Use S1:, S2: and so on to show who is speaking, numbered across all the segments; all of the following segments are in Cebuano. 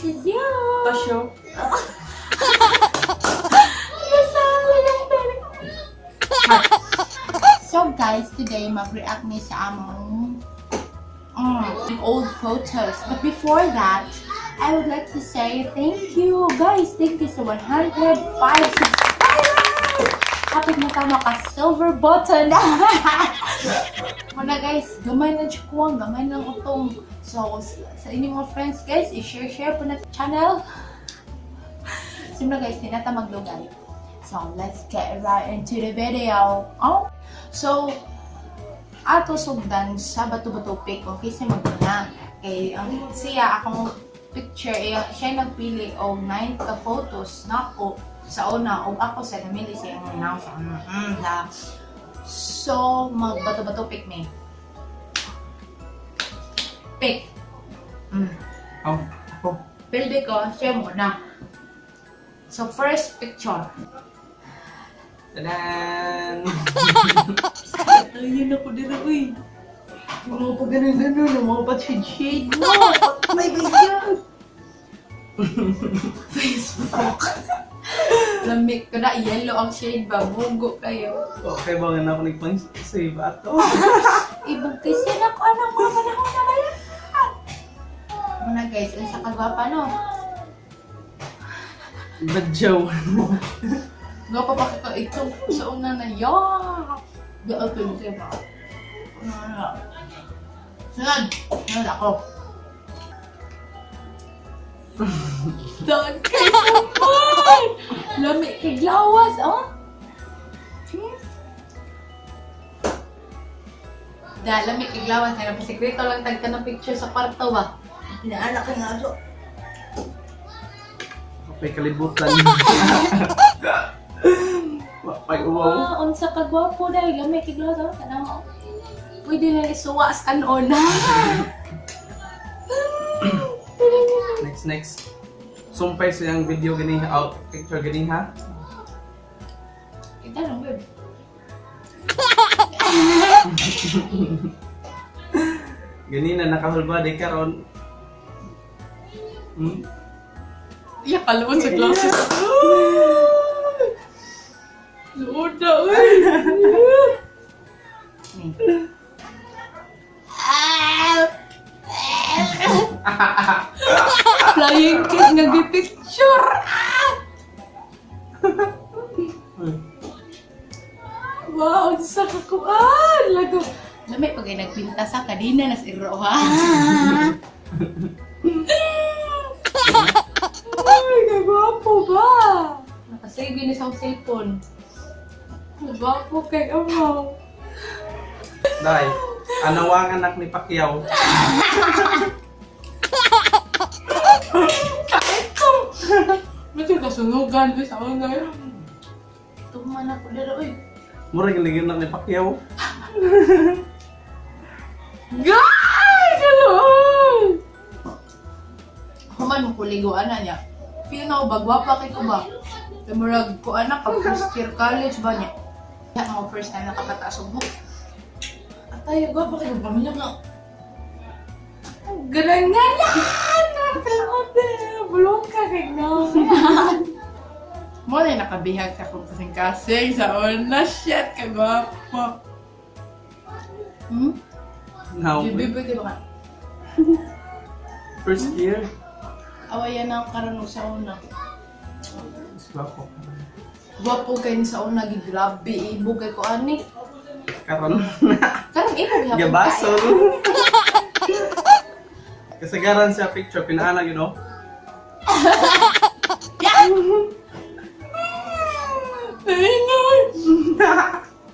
S1: This is you.
S2: Tasyo.
S1: So guys, today mag-react mi sa among old photos. But before that, I would like to say thank you guys. Thank you sa 105 subscribers! Hapit na ta maka silver button. Muna guys, gamay na kuwang, gamay lang utong. So, sa inyong mga friends guys, i-share-share po na channel. Simula guys, di na ta maglugay. So, let's get right into the video. Oh, so, ato sugdan sa bato-bato pick kung kinsa mag-una. Kay ang siya akong picture eh, siya nagpili og 9 ka photos nako sa una ug ako sa namili siya ang una sa sa. So magbato-bato pick me. Pick.
S2: Oh, ako.
S1: Pili ko, siya muna. So first picture.
S2: Tadan!
S1: Ayun ako dito, uy. Yung mga pag ganun-ganun, yung mga pa-shade-shade mo. Patay ba yan? Facebook. Lamig ko na, yellow ang shade ba? Bugo kayo.
S2: Okay ba nga na ako nagpang-save ato?
S1: Ibog kasi na ko anong mga panahon na ba yan? Muna guys, ang sa kagwapa no?
S2: Badyaw.
S1: Gwapa pa ka ito sa una na, yeah! Gaapin siya ba? Ano na? Sunod! Sunod ako. Daan kay naman! Lami kay glawas, oh! Da, lami kay glawas. Kaya napasikreto lang tag ka ng picture sa kwarto ba? Inaanak ka nga aso.
S2: Okay, kalibutan. Wapay uwaw.
S1: Ah, unsa ka gwapo dahil lami kay glawas, oh. Tanaw, oh. Pwede na isuwa sa kanon.
S2: Next, next. Sumpay siyang video gani out picture gani ha.
S1: Kita lang, babe.
S2: Gani na nakahulba di karon.
S1: Iya, kalawon sa glasses. Suoda, uy! Flying kiss nga picture. Wow, sa kakuan! Lago. Lami pag ay nagpinta sa kadina nas iro ha. Ay, kagwapo ba? Nakasave yun sa akong cellphone. Kagwapo kay amo.
S2: Dai. Anawang anak ni Pacquiao.
S1: Kahit ko! Medyo kasunugan ko sa una. Tuman ako dito, uy.
S2: Murag lagi anak ni Pacquiao.
S1: Guys! Hello! Human mo kuligo ana niya. Feel na ko ba, gwapa kay ko ba? Kay murag ko anak ka first year college ba niya? Ya, mga first time nakapataas og buhok. Atay, gwapa kay ko pamilya nga. Ganun nga yan! Nakakaote! Bulong ka kay no. Mo na yung nakabihag sa akong kasing-kasing sa una. Shit, kagwapo.
S2: Now,
S1: Bibig ba ka?
S2: first year.
S1: Awayan na ang karon sa una.
S2: Mas gwapo.
S1: Gwapo kay ni sa una, gigrabe, ibog kay ko ani.
S2: Karon.
S1: Karon ibog gihapon
S2: Gabasol.
S1: kayo.
S2: Kasagaran sa picture pinaana you know.
S1: Ay,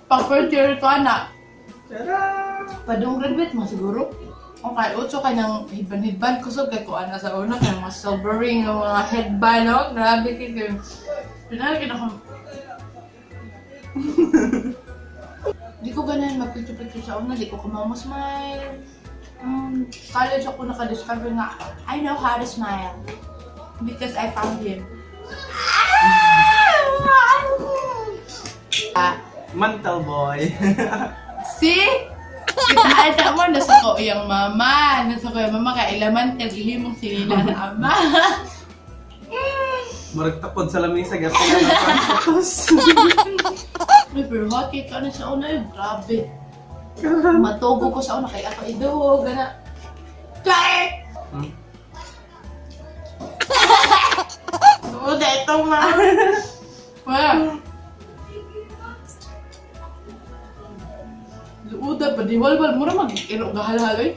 S1: Pag first year ko ana,
S2: Tara!
S1: padung graduate mo siguro. Okay, utso kay nang headband-headband kusog kay ko ana sa una kay mga sobering nga mga headband no. Grabe kay kay. Pinala kay ako. Di ko ganahan mag-picture-picture sa una, di ko kamamo smile. College ako naka-discover nga, I know how to smile. Because I found him. Ah!
S2: Mantal boy.
S1: See? Kitaan na mo, nasa ko iyang mama. Nasa ko iyang mama, kay ilaman kay gihimong sinila na ama.
S2: Murag tapod sa lamisa gapon na photos.
S1: Uy, pero hot cake ka na sa una, eh. Grabe. Matugo ko sa una, kay ako iduhog, gana. Char! Suda ito, ma. Wala. Luuda pa, di walwal. Mura mag-iro gahalhal, eh.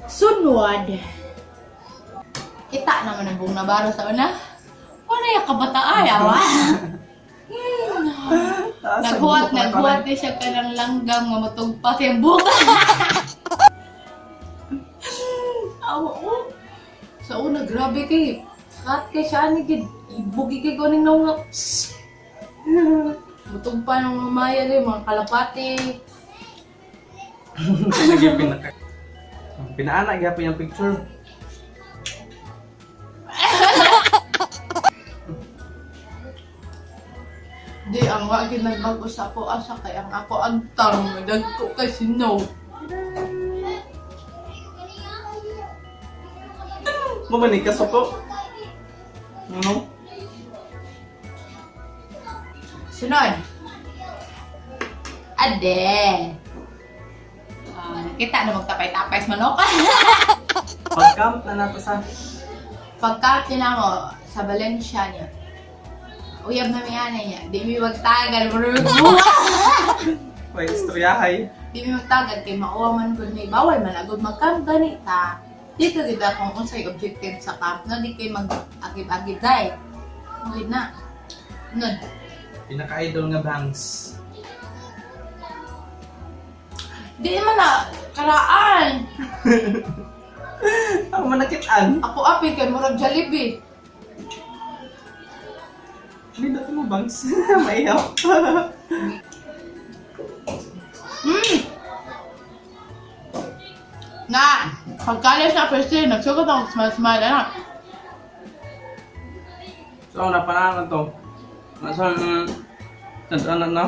S1: Sunwad. Kita naman ang buong nabaro sa una. Wala yung kabataan, awa. Naghuwat, naghuwat ni siya ka ng langgam nga matugpas yung buka. Awa ko. Sa una, grabe kay. Kat kay siya ni gid. Ibugi kay ko ning naong. Mutugpa ng mamaya rin, mga kalapati.
S2: Lagi pinaka. Pinaana gyapon yung picture.
S1: Di, ang wa gid nagbago sa ako asa kay ang ako ang tang dagko kay snow.
S2: Mo man ni kasuko. Ano?
S1: Sunod. Ade. Ah, nakita na magtapay-tapay sa manok.
S2: Pag-camp na nato sa
S1: Pagka tinamo sa Valencia niya, uyab na miya niya, di mi magtagal, murag buwa.
S2: May istoryahay.
S1: Di mi magtagal kay mauwa man gud may bawal man agud magcamp gani ta. Dito gid kung unsay objective sa camp, no di kay mag agib-agib dai. Mugid na. Nun.
S2: Pinaka-idol nga bangs.
S1: Di man na karaan.
S2: Ang manakitaan.
S1: Ako api kay murag Jollibee.
S2: Hindi dati mo bangs. Maiyaw.
S1: Na, pagkalas na first year, nagsugot ako smile-smile, ano?
S2: So, napanaan to. Nasa ano na?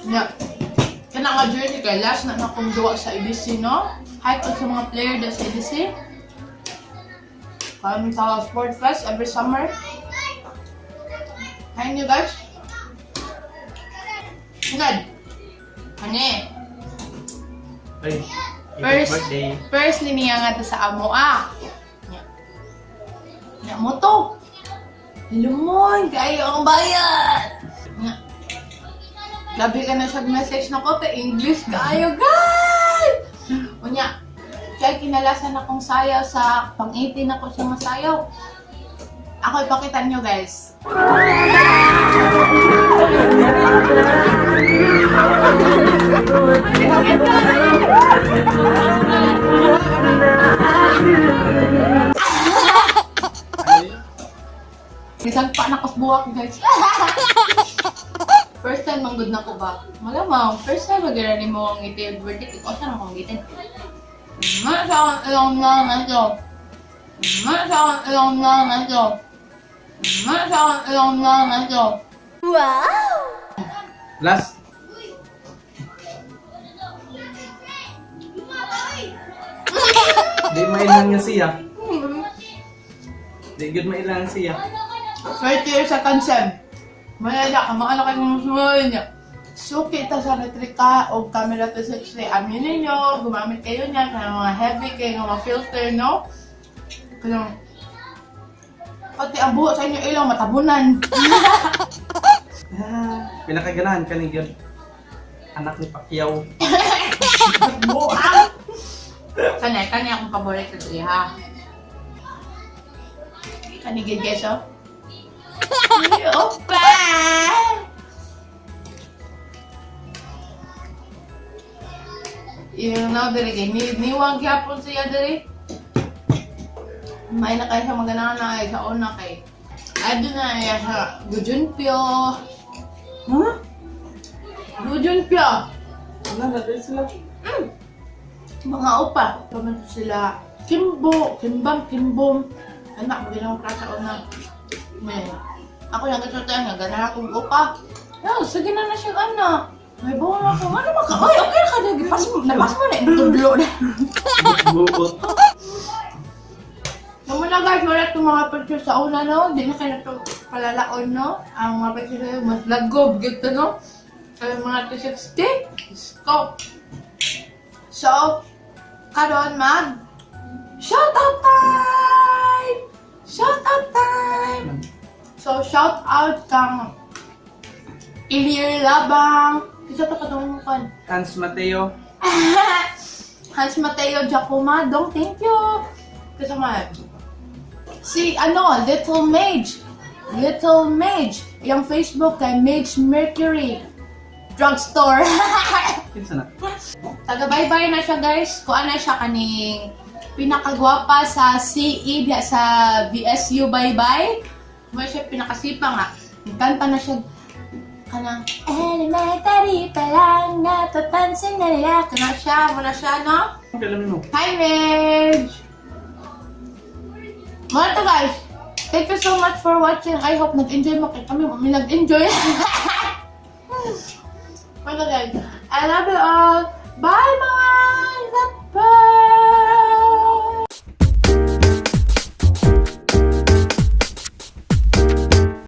S1: Yeah. Kana nga jersey kay last na akong duwa sa EDC, no? Hype sa mga player da sa EDC. Kami sa Sport Fest every summer. Hi you guys. Good. Ani.
S2: Ay,
S1: First,
S2: birthday.
S1: first ni niya nga to sa amo ah. Nya. Nya mo to. Lumon, kayo ang bayad. Nya. Gabi ka na siya message na ko, te English kayo, guys! Unya, kaya kinalasan akong sayaw sa pang-18 ako siya masayaw. Ako ipakita nyo guys.
S2: Ay,
S1: Nisagpa na ko sa buwak, guys. First time manggod na ko ba? Malamang, first time mag ni mo ang ngiti birthday. Ikaw saan akong ngitin? Ma, sa akong ilong na nga ito. Ma, sa akong ilong na nga ito. Ma, sa akong ilong na nga ito.
S2: last. Di mailan nga siya. Di good mailan siya.
S1: First year sa consent. Malala ka, maala kayo kung sumuhin niya. Suki ta sa retrika o camera 360. Aminin ninyo, gumamit kayo niya, kaya mga heavy kayo, mga filter, no? Kaya, pati ang buhok sa inyo ilong, matabunan.
S2: Ah, pinakaganahan ka ni gyud. Anak ni Pacquiao.
S1: Buang! Kanay, kanay akong paborito diri ha. Kanigid guys, oh. Ay, Opa! You know, diri kay ni niwang gyapon siya diri. May na kayo sa maganahan na ay sa una kay. Adto na iya sa Gujunpyo.
S2: Huh?
S1: Gujunpyo.
S2: Wala na din sila.
S1: Mga upa. Pamanto sila Kimbo, Kimbang, Kimbom. Anak, mo ginawang klasa o na. May, ako lang ito tayo nga, ganahan akong upa. No, sige na na siyang anak. May buwan ako. Ano ba ka? Oy, okay ka na. Pas mo, napas mo na. Tudlo na.
S2: Buot.
S1: Yung muna guys, wala itong mga picture sa una, no? Di na kayo na ito palalaon, no? Ang mga picture sa'yo, mas lagob, gito, no? Kaya mga 260, scope. So, karon mag shout out time! Shout out time! So, shout out kang Ilir Labang. Isa to katungin mo kon.
S2: Hans Mateo.
S1: Hans Mateo Giacoma, dong, thank you. Kasama. Si, ano, Little Mage. Little Mage. Yung Facebook kay Mage Mercury. Drugstore.
S2: Kinsa na?
S1: Taga bye-bye na siya, guys. Kuan na siya kaning pinakagwapa sa CE diya sa VSU bye-bye. Mo siya pinakasipa nga. Kanta na siya kanang elementary pa lang napapansin na nila. Kana siya, mo na siya, no?
S2: Kailan mo?
S1: Hi, Midge! Mga to guys, thank you so much for watching. I hope nag-enjoy mo kay kami. Kami nag-enjoy. Mga guys, I love you all. Bye, mga